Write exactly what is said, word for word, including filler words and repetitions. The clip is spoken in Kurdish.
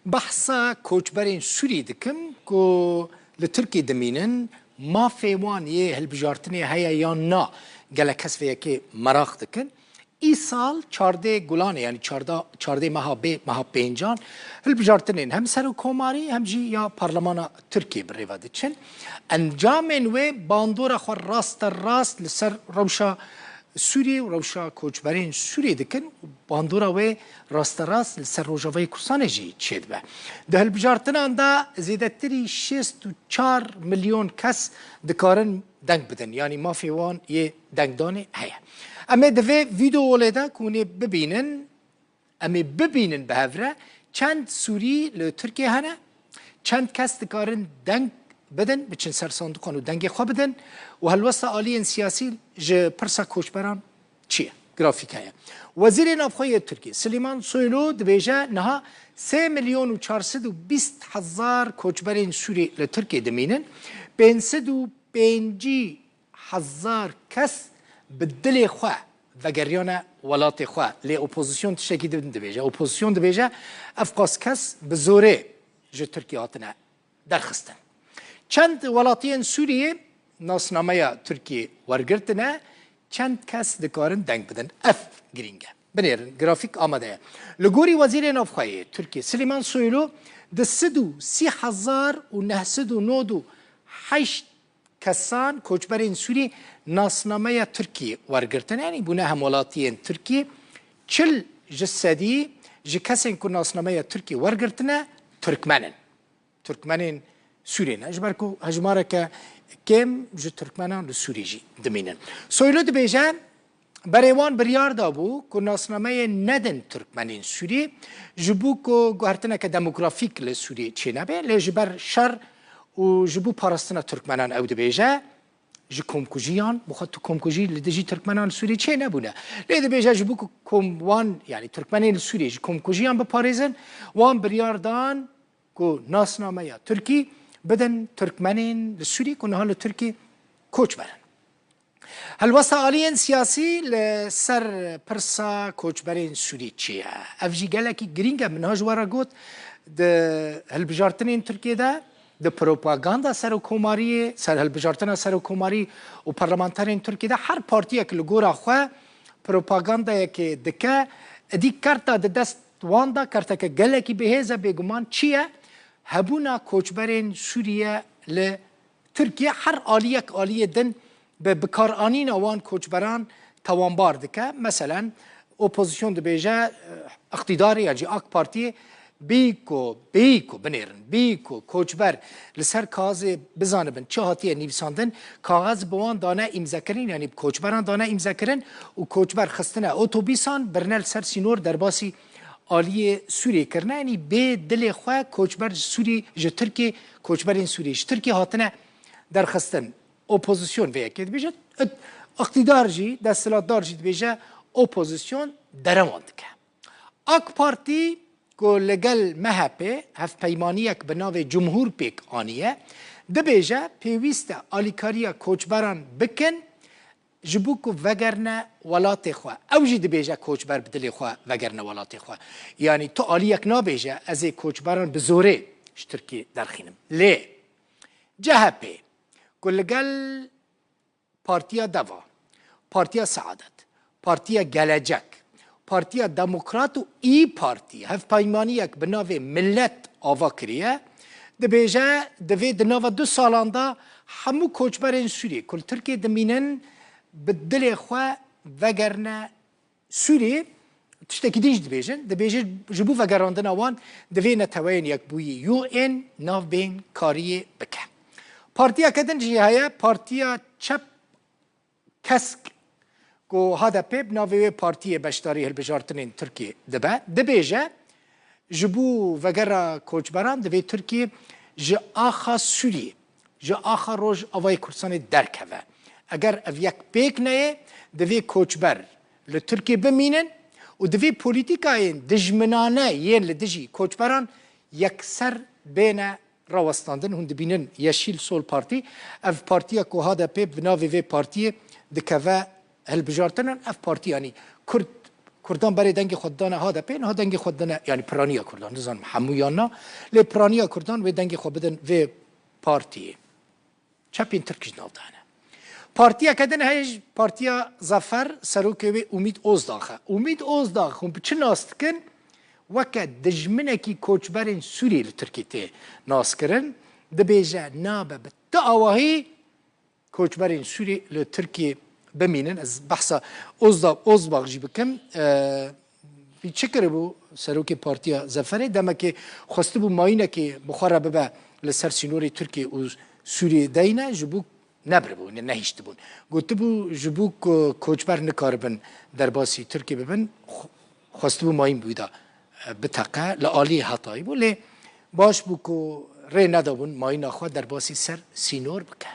Behsa koçberên Sûrî dikim ku li Tirkiyê dimînin, mafê wan yê hilbijartinê heye yan na, gelek kes vê yekê meraq dikin. Îsal çardê Gulanê, yanî çarda-, çardê meha bê, meha pêncan, hilbijartinên hem serokkomarî hem jî ya parlemana Tirkiyê bi rê ve diçin. Encamên wê bandora xwe raste rast li ser rewşa Sûriyê û rewşa koçberên Sûriyê dikin û bandora wê rasterast li ser Rojavayê Kurdistanê jî çêdibe. Di hilbijartinan de zêdetirî şêst û çar milyon kes dikarin deng bidin, yanî mafê wan yê dengdanê heye. Em ê di vê vîdeolê de ku hûn ê bibînin, em ê bibînin bi hev re çend Sûrî li Tirkiyê hene, çend kes dikarin deng bidin, biçin ser sanduqan û dengê xwe bidin û helwesta aliyên siyasî ji pirsa koçberan çi ye? Grafîk heye. Wezîrê Navxwe yê Tirkiyê Silîman Soylu dibêje niha sê milyon û çar sed û bîst hezar koçberên Sûrî li Tirkiyê dimînin, pênc sed û pêncî hezar kes bi dilê xwe vegeriyane welatê xwe. Lê opozisyon tiştekî din dibêje. Opozisyon dibêje ev qas kes bi zorê ji Tirkiyê hatine derxistin. Çend welatiyên Sûriyê nasnameya Tirkiyê wergirtine, çend kes dikarin deng bidin? Ev girîng e. Binêrin, grafîk amade ye. Li gorî Wezîrê Navxwe yê Tirkiyê Silîman Soylu, di sed û sî hezar û neh sed û nod û heşt kesan koçberên Sûrî nasnameya Tirkiyê wergirtin, yanî bûne hemwelatiyên Tirkiyê, çil ji sedî ji kesên ku nasnameya Tirkiyê wergirtine, Tirkmen in. Tirkmenên Sûriyê ne, ji ber ku hejmareke kêm ji Tirkmenan li Sûriyê jî dimînin. Soylu dibêje, berê wan biryar dabû ku nasnameyê nedin Tirkmenên Sûriyê, ji bo ku guhertineke demografîk li Sûriyê çênebe, lê ji ber şer û ji bo parastina Tirkmenan ew dibêje, ji komkujiyan, bi xwe tu komkujî li dijî Tirkmenan li Sûriyê çênebûne. Lê dibêje ji bo ku kom wan, yanî Tirkmenên li Sûriyê ji komkujiyan biparêzin, wan biryar dan ku nasnameya Tirkî bidin Tirkmenên li Sûrî ku niha li Tirkî koç berin. Helwesta aliyên siyasî li ser pirsa koçberên Sûrî çi ye? Ev jî gelekî girîng e. Min niha ji we re got, di hilbijartinên Tirkiyê de, di propaganda serokkomariyê, ser hilbijartina serokkomarî û parlamenterên Tirkiyê de her partiyek li gora xwe propagandayekê dike, edî kerta di dest wan de kerteke gelekî bihêz e, bêguman çi ye? Hebûna koçberên Sûriye li Tirkiye her aliyek aliyê din bi bikaranîna wan koçberan tawanbar dike. Meselen, opozisyon dibêje, eh, îqtîdarê ya jî AK Partiyê bêyî ku, bêyî ku, binêrin, bêyî ku koçber li ser kaxezê bizanibin çi hatiye nivîsandin, kaxez bi wan dane îmzekirin, yanî bi koçberan dane îmzekirin û koçber xistine otobîsan, birine li ser sînor derbasî aliyê Sûriyê kirine. Yanî bê dilê xwe koçber ji Sûrî, ji Tirkiyê, koçberên Sûrî ji Tirkiyê hatine derxistin. Opozisyon vê yekê dibêje, îqtîdar jî, desthilatdar jî dibêje, opozisyon derewan dike. AK Partî ku li gel MHPê hevpeymaniyek bi navê Cumhur pêk aniye, dibêje pêwîst e alîkariya koçberan bikin ji bo ku vegerine welatê xwe. Ew jî dibêje koçber bi dilê xwe vegerine welatê xwe. Yanî tu aliyek nabêje ez ê koçberan bi zorê ji Tirkiyê derxînim. Lê CHP ku li gel Partiya Deva, Partiya Saadet, Partiya Gelecek, Partiya Demokrat û İYİ Parti hevpeymaniyek bi navê Millet ava kiriye, dibêje, divê di nava du salan de hemû koçberên Sûriyê ku li Tirkiyê dimînin bi dilê xwe vegerine Sûriyê. Tiştekî din jî dibêjin. Dibêje ji bo vegerandina wan divê Neteweyên Yekbûyî, U N, navbên kariyê bike. Partiyeke din jî heye, Partiya Çep Kesk, ku H D P bi navê wê partiyê beşdarî hilbijartinên Tirkiyê dibe, dibêje, ji bo vegera koçberan divê Tirkiye ji axa Sûriyê, ji axa Rojavayê Kurdistanê derkeve. Eger ev yek pêk neyê, divê koçber li Tirkiyê bimînin û divê polîtîkayên dijminane yên li dijî koçberan yekser bêne rawestandin. Hûn dibînin Yeşil Sol Partî, ev partiya ku H D P bi navê vê partiyê dikeve hilbijartinan, ev partî, yanî Kurd Kurdan berê dengê xwe didane H D P, niha dengê xwe didane, yanî piraniya Kurdan, nizanim hemû yan na, lê piraniya Kurdan wê dengê xwe bidin vê partiyê. Çepên Tirk jî nav de hene. Partiyeke din heye jî, Partiya Zafer, serokê wê Umît Ozdax e. Umît Ozdax hûn bi çi nas dikin? Weke dijminekî koçberên Sûriyê li Tirkiyê tê naskirin. Dibêje nabe bi ti awahî koçberên Sûrî li Tirkiyê bimînin. Ez behsa Ozda-, Ozbax jî bikim. E, Vî çi kiribû serokê Partiya Zeferê? Demekê xwestibû mayînekê bi xwe re bibe li ser sînorê Tirkiye û Sûriyê deyne, ji bo nebiribû, ne-, nehiştibûn. Gotibû, ji bo ku koçber nikaribin derbasî Tirkiye bibin, xwe-, xwestibû mayîn bi wî de, e, biteqe, li aliyê hetayî bû. Lê baş bû ku rê nedabûn mayîna xwe derbasî ser sînor bike.